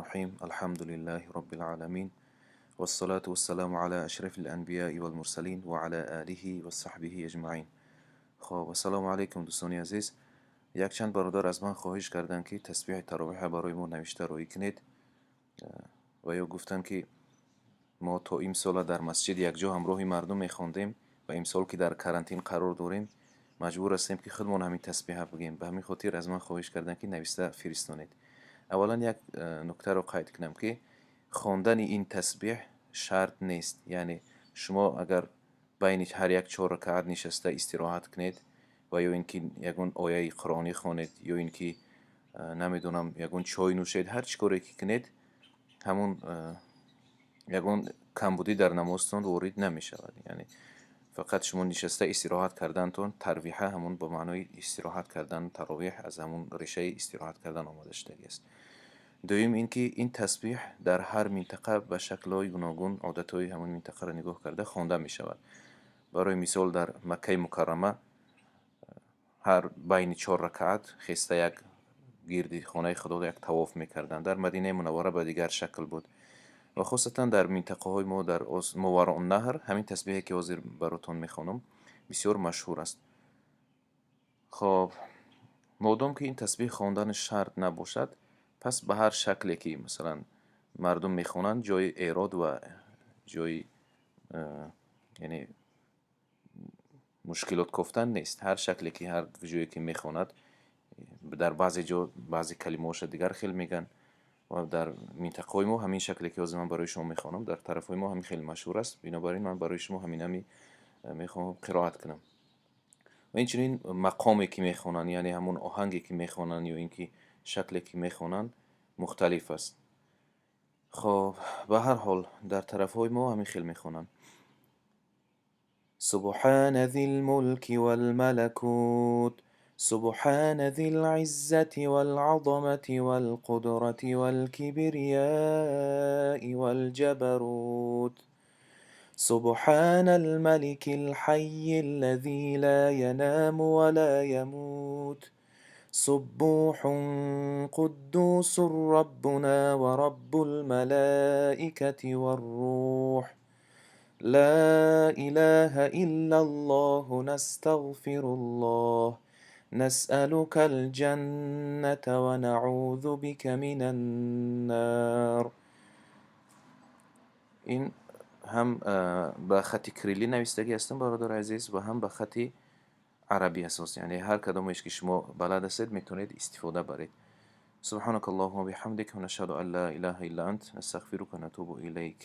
الرحيم. الحمد لله رب العالمين، والصلاة والسلام على أشرف الأنبياء والمرسلين وعلى آله وصحبه أجمعين. خب، السلام علیکم دوستانی عزیز. یک چند برادر از من خواهش کردند که تسبیح تراویح برای ما نوشته روی کنید و یا گفتند که ما تا امسال در مسجد یک جا همراه مردم میخواندیم و امسال که در карантин қарор дорем, маҷбур ҳастем, ки худмон ҳамин тасбиҳа бигӯем. Ба ҳамин хотир аз ман хоҳиш карданд, ки нависта фиристонед. Аввалан як нуктаро қайд кунам, ки хондани ин тасбиҳ шарт нест, яъне шумо агар байни ҳар як чор ракаат нишаста истироҳат кунед ва ё ин ки ягон ояи қуръонӣ хонед, ё ин ки намедонам, ягон чой нӯшед, ҳар чӣ коре ки кунед, ҳамон ягон камбудӣ дар намозтон ворид намешавад. Яъне фақат шумо нишаста истироҳат кардантон, тарвиҳа ҳамон ба маънои истироҳат кардан, таровеҳ аз ҳамон решаи истироҳат кардан омада шудагиаст. Дуюм ин ки ин тасбиҳ дар ҳар минтақа ба шаклҳои гуногун, одатҳои ҳамон минтақаро нигоҳ карда хонда мешавад. Барои мисол, дар Маккаи Мукаррама ҳар байни чор ракаат хеста як гирди хонаи Худо як тавоф мекарданд. Дар Мадинаи Мунаввара ба дигар шакл буд ва хосатан дар минтақаҳои мо, дар Мовароуннаҳр, ҳамин тасбиҳе, ки ҳозир баротон мехонам, бисёр машҳур аст. Хоб, модом ки ин тасбиҳ хондани шарт набошад, пас ба ҳар шакле, ки масалан мардум мехонанд, ҷои эрод ва ҷои яъне мушкилот кофтан нест. Ҳар шакле ки ҳар ҷое ки мехонад, дар баъзе ҷо баъзе калимаҳоша дигар хел мегӯянд ва дар минтақаҳои мо ҳамин шакле, ки ҳозир ман барои шумо мехонам, дар тарафҳои мо ҳамин хеле машҳур аст. Бинобар ин ман барои шумо ҳаминами мехоҳам қироат кунам. Ва инчунин мақоме, ки мехонанд, яъне ҳамон оҳанге, ки мехонанд, ё ин ки шакле, ки мехонанд, мухталиф аст. Хоб, ба ҳар ҳол, дар тарафҳои мо ҳамин хел мехонанд: سبحان ذي الملك والملكوت، سبحان ذي العزة والعظمة والقدرة والكبرياء والجبروت، سبحان الملك الحي الذي لا ينام ولا يموت، سبوح قدوس ربنا ورب الملائكة والروح، لا إله إلا الله، نستغفر الله، نسألك الجنة ونعوذ بك من النار. Ин ҳам ба хати кириллӣ навистагӣ ҳастам, бародари азиз, ва ҳам ба хати арабӣ асос, яъне ҳар кадомеш, ки шумо балад ҳастед, метавонед истифода баред. سبحانك اللهم وبحمدك ونشهد أن لا إله إلا أنت نستغفرك ونتوب إليك.